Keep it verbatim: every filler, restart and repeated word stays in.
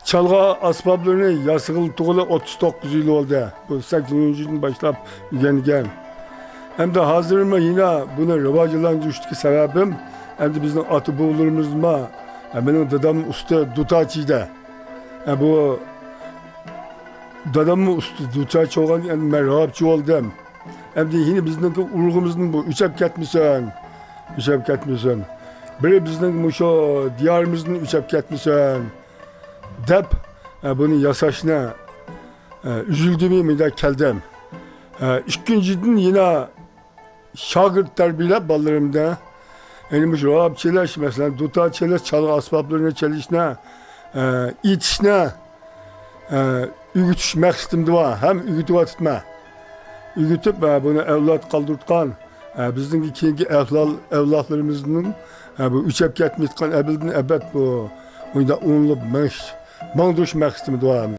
چالغا ئەسۋابلىرىنى ياسىغىلى تۇغىلى ئوتتۇز توققۇز يىل بولدى. بۇ سەكسىنىنچى يىلدىن باشلاپ ئۆگەنگەن. ئەمدى ھازىرمۇ يەنە بۇنى راۋاجلاندۇرۇشتىكى سەۋەبىم، ئەمدى بىزنىڭ ئاتا-بوۋىلىرىمىزمۇ، ھە، مېنىڭ دادام ئۇستا دۇتاچى ئىدى. ھە، بۇ داداممۇ ئۇستا دۇتاچى بولغان، ئەمدى مەن راۋابچى بولدۇم. ئەمدى يەنە بىزنىڭكى ئۇرۇقىمىزدىن بۇ ئۆچەپ كەتمىسۇن، ئۆچەپ كەتمىسۇن. بىرى بىزنىڭ مۇشۇ دىيارىمىزدىن ئۆچەپ كەتمىسۇن دەپ، ئە، بۇنى ياساشنى، ئە، ئۈزۈلدۈرمەي مۇنداق كەلدىم. ئە، ئىككىنچىدىن، يەنە شاگىرت تەربىيەلەپ بالىلىرىمدا، يەنى مۇشۇ راۋاب چېلىش، مەسىلەن، دۇتار چېلىش، چالغا ئەسۋابلىرىنى چېلىشنى، ئە، ئېيتىشنى، ئە، ئۆگىتىش مەقسىتىمدە بار، ھەم ئۆگىتىۋاتىمەن. ئۆگىتىپ، ئە، بۇنى ئەۋلاد قالدۇرتقان، ئە، بىزنىڭكى كېيىنكى ئەۋلاد، ئەۋلادلىرىمىزنىڭ، ئە، بۇ ئۆچەپ كەتمەيدىغان ئەبەدىن ئەبەد بۇ مۇنداق ئۇلىنىپ مېڭىش، ماڭدۇرۇش مەقسىتىمدە بار.